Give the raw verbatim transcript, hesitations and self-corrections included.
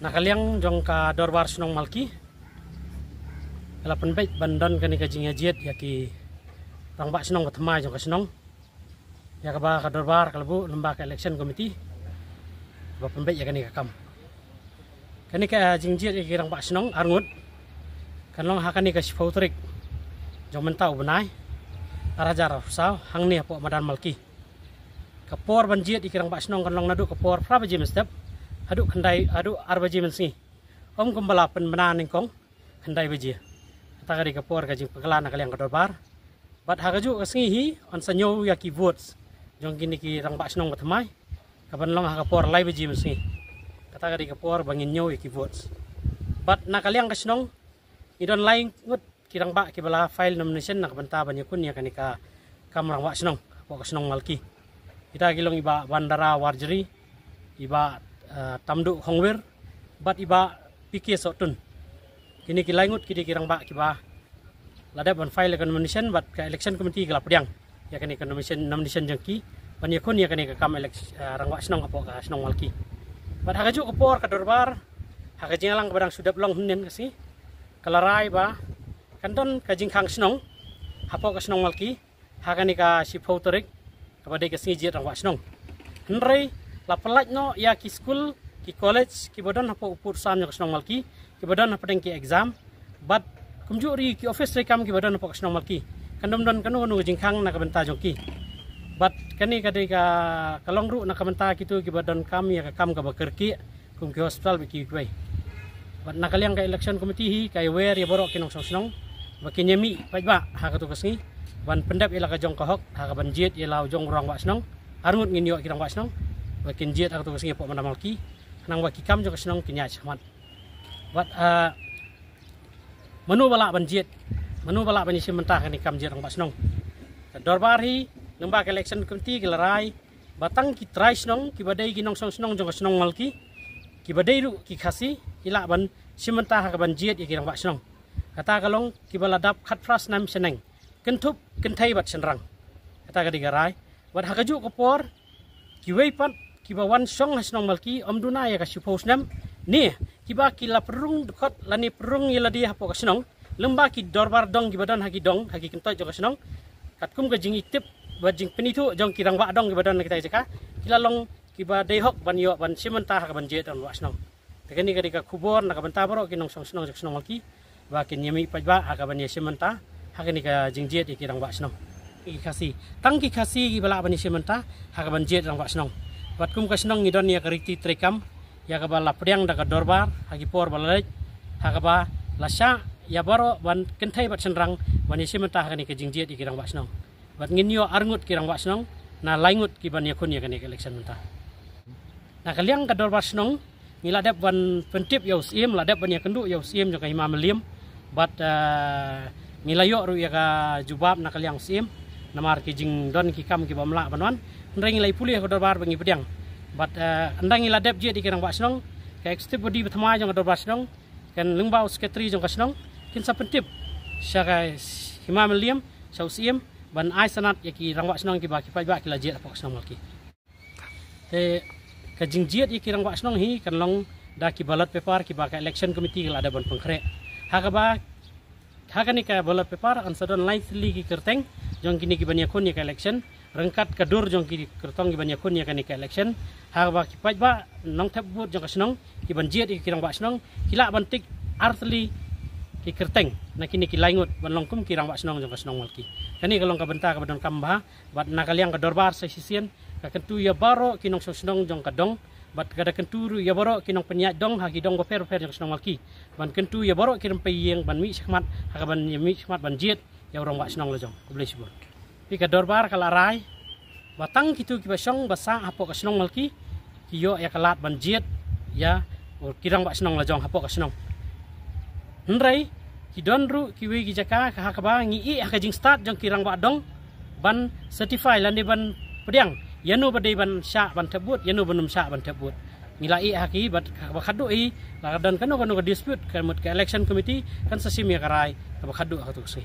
Na ka liang jong ka Dorbar Shnong Malki, ka la pynbeit ban don kane ka jingïajied ïa ki rangbah shnong ba thymmai jong ka shnong, ïa kaba ka Dorbar ka la buh lyngba ka Election Committee ba pynbeit ïa kane ka kam. Kane ka jingjied ïa ki rangbah shnong arngut kan long ha kane ka shiphew tarik jong mynta u bnai ar hajar arphew saw, hangne hapoh Madan Malki. Ka por ban jied ïa ki rangbah shnong kan long naduh ka por phra baje mynstep haduh khyndai, haduh ar baje mynsngi. Ym kumba la pynbna nyngkong, khyndai baje. Kata ka dei ka por ka jingpynkhlaiñ na ka liang ka Dorbar. Bad ha kajuh ka sngi hi yn sa ñiew ïa ki votes jong kine ki rangbah shnong ba thymmai, ka ban long ha ka por lai baje mynsngi. Kata ka dei ka por ba ngin ñiew ïa ki votes. Bad na ka liang ka shnong ngi don lai ngut ki rangbah kiba la file nomination na ka bynta ban ïakhun ïa kane ka kam rangbah shnong hapoh ka shnong Malki. Kita ki long i Bah Bandara Warjri, i Bah, eh, Tamduh Khongwir, bad i Bah P K Sohtun. Kine ki lai ngut ki dei ki rangbah kiba la dep ban file ïa ka nomination bad ka Election Committee ka la pdiang ïa kane ka nomination, nomination jong ki ban ïakhun ïa kane ka kam elec-, eh, rangbah shnong hapoh ka shnong Malki. Bad ha kajuh ka por ka Dorbar ha ka jingïalang kaba dang shu dep long hynnin ka sngi ka la rai ba kan don ka jingkhang shnong hapoh ka shnong Malki ha kane ka shiphew tarik kaba dei ka sngi jied rangbah shnong. Hynrei la pyllait noh ïa ki skul, ki college kiba don hapoh u pud u sam jong ka shnong Malki, kiba don hapdeng ki exam. Bad kumjuh ruh ki office treikam kiba don hapoh ka shnong Malki, kan ym don kano kano ka jingkhang na ka bynta jong ki. Bad kane ka dei ka, ka long ruh na ka bynta kito kiba donkam ïa ka kam kaba kyrkieh, kum ki hospital bad kiwei kiwei. Bad na ka liang ka Election Committee hi ka ïawer ïa baroh ki nongshong shnong ba kin ïamih paidbah ha kato ka sngi ban pyndep ïa la ka jong ka hok ha ka ban jied ïa la u jong u rangbah shnong. Arngut ngin ïoh ki rangbah shnong ba kin jied ha kato ka sngi hapoh Madan Malki, khnang ba ki kam jong ka shnong kin ïaid shakhmat. Bad, ah, mano ba lah ban jied, mano ba lah ban ïashim bynta ha kane ka kam jied rangbah shnong? Ka Dorbar hi lyngba ka Election Committee ka la rai ba tang ki trai shnong kiba dei ki nongshong shnong jong ka shnong Malki, kiba dei ruh ki Khasi, ki lah ban shim bynta ha ka ban jied ïa ki rangbah shnong. Kata ka long kiba la dap khatphra snem shaneng, kynthup kynthei bad shynrang. Kata ka dei ka rai. Bad ha kajuh ka por kiwei pat kiba wan shong ha shnong Malki ym duna ïa ka shiphew snem, ne kiba ki la pynrung dkhot lane pynrung ïa lade hapoh ka shnong lyngba ki dorbar dong kiba don ha ki dong, ha ki kyntoit jong ka shnong. Katkum ka jingitip bad jingpynithuh jong ki rangbah dong kiba don ha kita ki jaka, ki la long kiba dei hok ban ïoh ban shim bynta ha ka ban jied rangbah shnong. Te kane ka dei ka khubor na ka bynta baroh ki nongshong shnong jong ka shnong Malki ba kin ïamih paidbah ha ka ban ïashim bynta ha kane ka jingjied ïa ki rangbah shnong. Ki Khasi, tang ki Khasi kiba lah ban ïashim bynta ha ka ban jied rangbah shnong. Bad kum ka shnong ngi don ïa ka riti treikam ïa kaba la pdiang da ka Dorbar ha ki por ba la leit, ha kaba la shah ïa baroh ban kynthei bad shynrang ban ïashim bynta ha kane ka jingjied ïa ki rangbah shnong. Bad ngin ïoh arngut ki rangbah shnong na lai ngut ki ban ïakhun ïa kane ka election mynta. Na ka liang ka Dorbar Shnong ngi la dep ban pyntip ïa u Syiem, la dep ban ïakynduh ïa u Syiem jong ka Hima Mylliem. Bad, eh, ngi la ïoh ruh ïa ka jubab na ka liang u Syiem namar ki jingdon ki kam ki bym lah ban wan. Hynrei ngi la ïa pule ha ka Dorbar ba ngi pdiang. Bad, eh, ynda ngi la dep jied ïa ki rangbah shnong, ka executive body ba thymmai jong ka Dorbar Shnong, kan lyngba u secretary jong ka shnong, kin sa pyntip sha ka Hima Mylliem, sha u Syiem, ban ai sanad ïa ki rangbah shnong kiba ki paidbah ki la jied hapoh ka shnong Malki. Te ka jingjied ïa ki rangbah shnong hi kan long da ki ballot paper kiba ka election committee ka la dep ban pynkhreh. Ha kaba, ha kane ka ballot paper yn sa don lai tylli ki kyrteng jong kine kiban ïakhun ïa ka election, ryngkat ka dur jong ki kyrtong kiban ïakhun ïa kane ka election. Ha kaba ki paidbah nongthep vote jong ka shnong kiban jied ïa ki rangbah shnong ki lah ban tik ar tylli ki kyrteng na kine ki lai ngut ban long kum ki rangbah shnong jong ka shnong Malki. Kane ka long ka bynta kaba donkam bha. Bad na ka liang ka Dorbar sa shisien ka kyntu ïa baroh ki nongshong shnong jong ka dong, bad ka da kyntu ruh ïa baroh ki nongpynïaid dong ha ki dong bapher bapher jong ka shnong Malki ban kyntu ïa baroh ki rympei ïing ban mih shakhmat ha kaban ïa mih shakhmat ban jied ïa u rangbah shnong la jong. Khublei shibun. Te ka Dorbar ka la rai ba tang kito kiba shong ba sah hapoh ka shnong Malki ki ïoh ïa ka lad ban jied ïa u ki rangbah shnong la jong hapoh ka shnong. Hynrei ki don ruh kiwei ki jaka ka ha kaba ngi ïeh ha ka jingstad jong ki rangbah dong ban certify lane ban pdiang ïa no ba dei ban shah ban thep vote, ïa no ban ym shah ban thep vote. Ngi la ïeh ha ki bad kaba khadduh hi la ka don kano kano ka dispute ka mut ka election committee kan sa shim ïa ka rai kaba khadduh ha kato ka sngi.